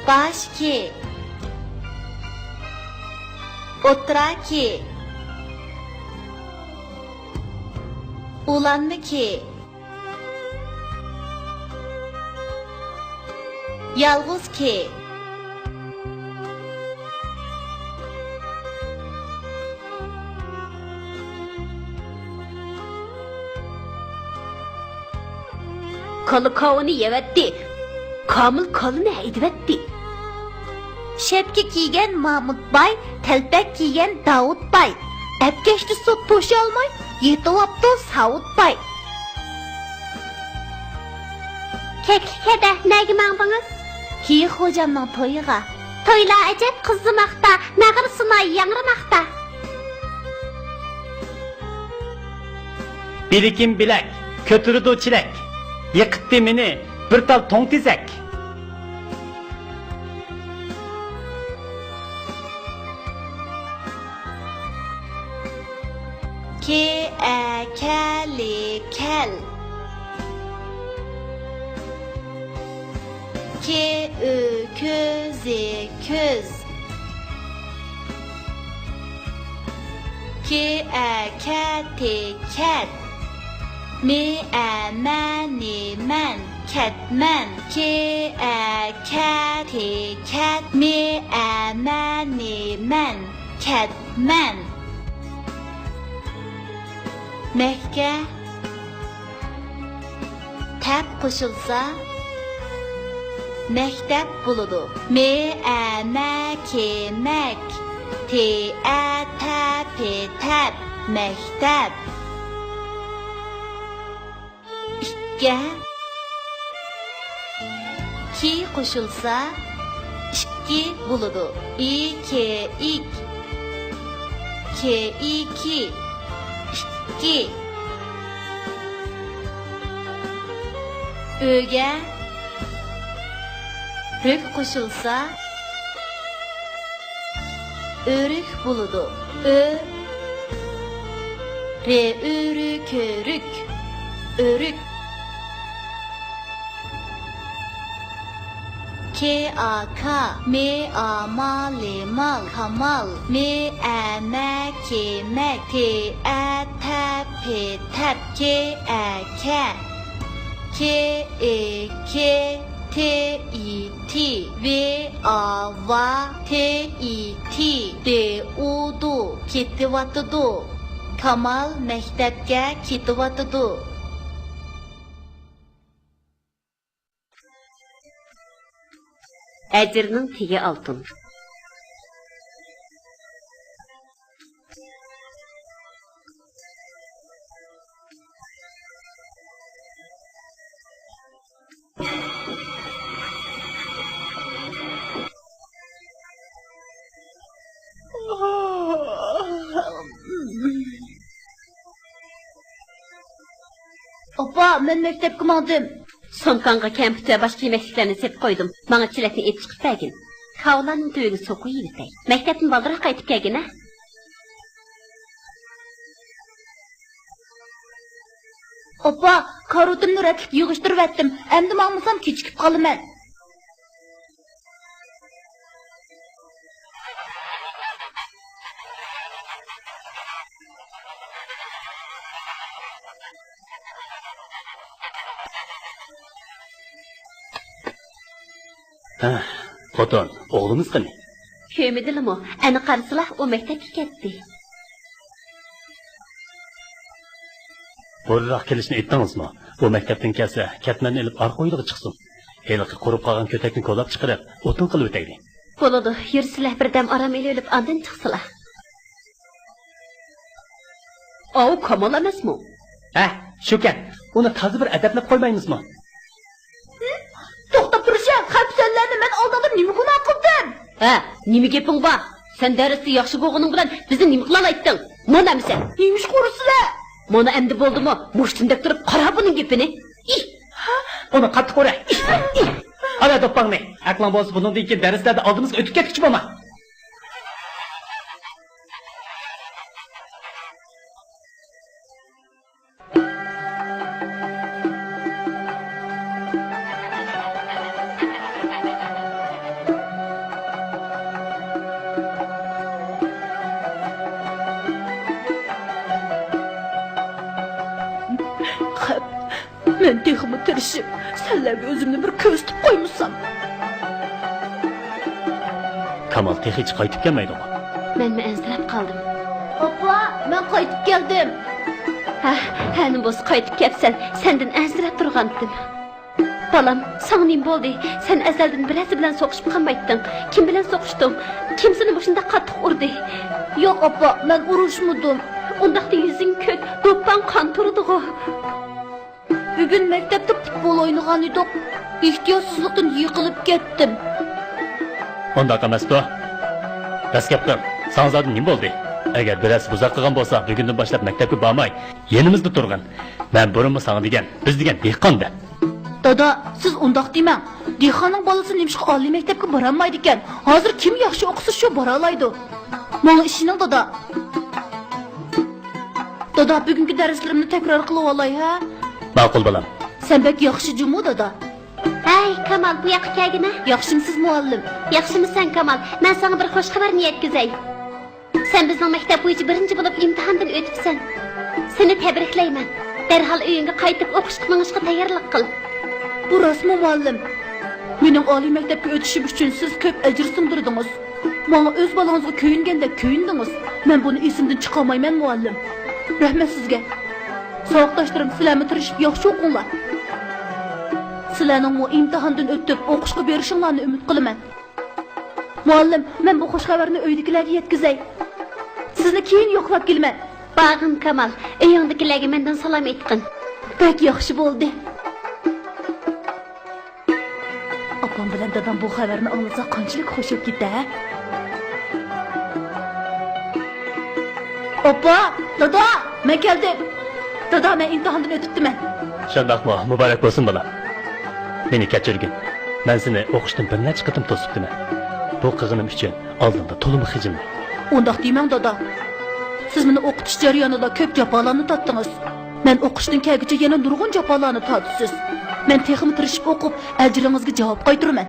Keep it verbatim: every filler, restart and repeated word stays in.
باش كى. ئوتتۇرا كى. ئۇلانما كى. يالغۇز كى. كالا كاۋىنى يەۋەتتى. كامىل كالىنى ھەيدىۋەتتى. شەپكە كىيگەن مامۇت باي، تەلپەك كىيگەن داۋۇت باي. ئەپكەشتە سوت توشالماي، يېتىۋاپتۇ ساۋۇت باي. كەكلىك ھەدە، نەگە ماڭدىڭىز؟ ھېيت خوجامنىڭ تويىغا. تويلار ئەجەب قىزىماقتا، ناغرا سۇناي ياڭرىماقتا. بىلىكىم بىلەك، كۆتۈرىدۇ چېلەك. يىقىتتى مېنى بىر تال توڭ تېزەك. كې، ئە، كە، لې، كەل. كې، ئۆ، كۆ، زې، كۆز. كې، ئە، كە، تې، كەت. مې، ئە، مە، نې، مەن. كەتمەن. كې، ئە، كە، تې، كەت. مې، ئە، مە، نې، مەن. كەتمەن. مەككە. تەپ قوشۇلسا، مەكتەپ بولىدۇ. مې، ئە، مە، كې، مەك. تې، ئە، تە، پې، تەپ. مەكتەپ. ئىككە. كى قوشۇلسا، ئىككى بولىدۇ. ئى، كې، ئىك. كې، ئى، كى. ئىككى. ئۆگە رۆك قوشۇلسا، ئۆرۈك بولىدۇ. ئۆ، رې، ئۆ، رۈ، كۆ، رۈك. ئۆرۈك. كې، ئا، كا. مې، ئا، ما، لې، مال. كامال. مې، ئە، مە، كې، مەك. تې، ئە، تە، پې، تەپ. كې، ئە، كە. كې، ئې، كې. تې، ئى، تى. ۋې، ئا، ۋا. تې، ئى، تى. دې، ئۇ، دۇ. كېتىۋاتىدۇ. كامال مەكتەپكە كېتىۋاتىدۇ. ئەجىرنىڭ تېگى ئالتۇن. ئاپا، مەن مەكتەپكە ماڭدىم. سومكاڭغا كەمپۈت ۋە باشقا يېمەكلىكلەرنى سېلىپ قويدۇم. ماڭا چېلەكنى ئېلىپ چىقىپ بەرگىن. كاۋىلارنىڭ تۈۋىگە سوقۇپ يېۋېتەي. مەكتەپتىن بالدۇرراق قايتىپ كەلگىن، ھە؟ ئاپا، كارىۋىتىمنى رەتلىك يىغىشتۇرۇۋەتتىم. ئەمدى ماڭمىسام كېچىكىپ قالىمەن. ھە، خوتۇن، ئوغلىمىز قېنى؟ كۆرمىدىلىمۇ؟ ئەنە قارىسىلا، ئۇ مەكتەپكە كەتتى. ھۇرراق كېلىشنى ئېيتتىڭىزمۇ؟ ئۇ مەكتەپتىن كەلسە، كەتمەننى ئېلىپ ئارقا ھويلىغا چىقسۇن. ھېلىقى قۇرۇپ قالغان كۆتەكنى كولاپ چىقىرىپ، ئوتۇن قىلىۋېتەيلى. بولىدۇ، يۈرسىلە، بىردەم ئارام ئېلىۋېلىپ، ئاندىن چىقسىلا. ئاۋۇ كامال ئەمەسمۇ؟ ھە، شۇكەن. ئۇنى تازا بىر ئەدەپلەپ قويمايمىزمۇ؟ توختاپ تۇرۇشە، خەپسەنلەرنى مەن ئالدىڭدا نېمە گۇناھ قىلدىم؟ ھە، نېمە گېپىڭ بار؟ سەن دەرستە ياخشى بولغىنىڭ بىلەن بىزنى نېمە قىلالايتتىڭ؟ مانا ئەمىسە. نېمىشقا ئۇرىسىلە؟ مانا ئەمدى بولدىمۇ؟ مۇشتۇمدەك تۇرۇپ قارا بۇنىڭ گېپىنى. ئىھ! ئۇنى قاتتىق ئۇرە. ئىھ! ئىھ! ئالا دوپپاڭنى. ئەقلىڭ بولسا بۇنىڭدىن كېيىن دەرسلەردە ئالدىمىزغا ئۆتۈپ كەتكۈچى بولما. مەن تېخىمۇ تىرىشىپ، سەنلەرگە ئۆزۈمنى بىر كۆرسىتىپ قويمىسام. كامال تېخىچە قايتىپ كەلمەيدىغۇ؟ مەنمۇ ئەنسىرەپ قالدىم. ئاپا، مەن قايتىپ كەلدىم. ھە، ھە، نېمە بولسا قايتىپ كەپسەن. سەندىن ئەنسىرەپ تۇرغانتىم. بالام، ساڭا نېمە بولدى؟ سەن ئەزەلدىن بىرەرسى بىلەن سوقۇشۇپ قالمايتتىڭ. كىم بىلەن سوقۇشتۇڭ؟ كىم سېنى مۇشۇنداق قاتتىق ئۇردى؟ ياق، ئاپا، مەن ئۇرۇشمىدىم. ئۇنداقتا يۈزۈڭ كۆك، دوپپاڭ قان تۇرىدىغۇ. بۈگۈن مەكتەپتە پۇتبول ئوينىغان ئىدۇق. ئېھتىياتسىزلىقتىن يىقىلىپ كەتتىم. ئۇنداق ئەمەستۇ. دەسكەپتىم. ساڭا زادى نېمە بولدى؟ ئەگەر بىرەرسى بۇزاق قىلغان بولسا، بۈگۈندىن باشلاپ مەكتەپكە بارماي، يېنىمىزدا تۇرغىن. مەن بۇرۇنمۇ ساڭا دېگەن، بىز دېگەن دېھقان دەپ. دادا، سىز ئۇنداق دېمەڭ. دېھقاننىڭ بالىسى نېمىشقا ئالىي مەكتەپكە بارالمايدىكەن؟ ھازىر كىم ياخشى ئوقۇسا، شۇ بارالايدۇ. ماڭا ئىشىنىڭ، دادا. دادا، بۈگۈنكى دەرسلىرىمنى تەكرار قىلىۋالاي، ھە؟ ماقۇل، بالام. سەن بەك ياخشى جۇمۇ، دادا. ھەي، كامال، بۇ ياققا كەلگىنە. ياخشىمسىز، مۇئەللىم؟ ياخشىمىسەن، كامال؟ مەن ساڭا بىر خوش خەۋەرنى يەتكۈزەي. سەن بىزنىڭ مەكتەپ بويىچە بىرىنچى بولۇپ ئىمتىھاندىن ئۆتۈپسەن. سېنى تەبرىكلەيمەن. دەرھال ئۆيۈڭگە قايتىپ ئوقۇشقا مېڭىشقا تەييارلىق قىل. بۇ راستمۇ، مۇئەللىم؟ مېنىڭ ئالىي مەكتەپكە ئۆتۈشۈم ئۈچۈن سىز كۆپ ئەجىر سىڭدۈردىڭىز. ماڭا ئۆز بالىڭىزغا كۆيۈنگەندەك كۆيۈندىڭىز. مەن بۇنى ئېسىمدىن چىقارمايمەن، مۇئەللىم. رەھمەت سىزگە. ساۋاقداشلىرىم، سىلەرمۇ تىرىشىپ ياخشى ئوقۇڭلار. سىلەرنىڭمۇ ئىمتىھاندىن ئۆتۈپ ئوقۇشقا بېرىشىڭلارنى ئۈمىد قىلىمەن. مۇئەللىم، مەن بۇ خۇش خەۋەرنى ئۆيدىكىلەرگە يەتكۈزەي. سىزنى كېيىن يوقلاپ كېلىمەن. بارغىن كامال، ئۆيۈڭدىكىلەرگە مەندىن سالام ئېيتقىن. بەك ياخشى بولدى. ئاپام بىلەن دادام بۇ خەۋەرنى ئاڭلىسا قانچىلىك خۇش بولۇپ كېتەر، ھە؟ ئاپا، دادا، مەن كەلدىم. دادا، مەن ئىمتىھاندىن ئۆتۈپتىمەن. شۇنداقمۇ؟ مۇبارەك بولسۇن، بالام. مېنى كەچۈرگىن. مەن سېنى ئوقۇشتىن بىر نەچچە قېتىم توسۇپتىمەن. بۇ قىلغىنىم ئۈچۈن ئالدىڭدا تولىمۇ خىجىلمەن. ئۇنداق دېمەڭ، دادا. سىز مېنى ئوقۇتۇش جەريانىدا كۆپ جاپالارنى تارتتىڭىز. مەن ئوقۇشتىن كەلگۈچە يەنە نۇرغۇن جاپالارنى تارتىسىز. مەن تېخىمۇ تىرىشىپ ئوقۇپ، ئەجرىڭىزگە جاۋاب قايتۇرىمەن.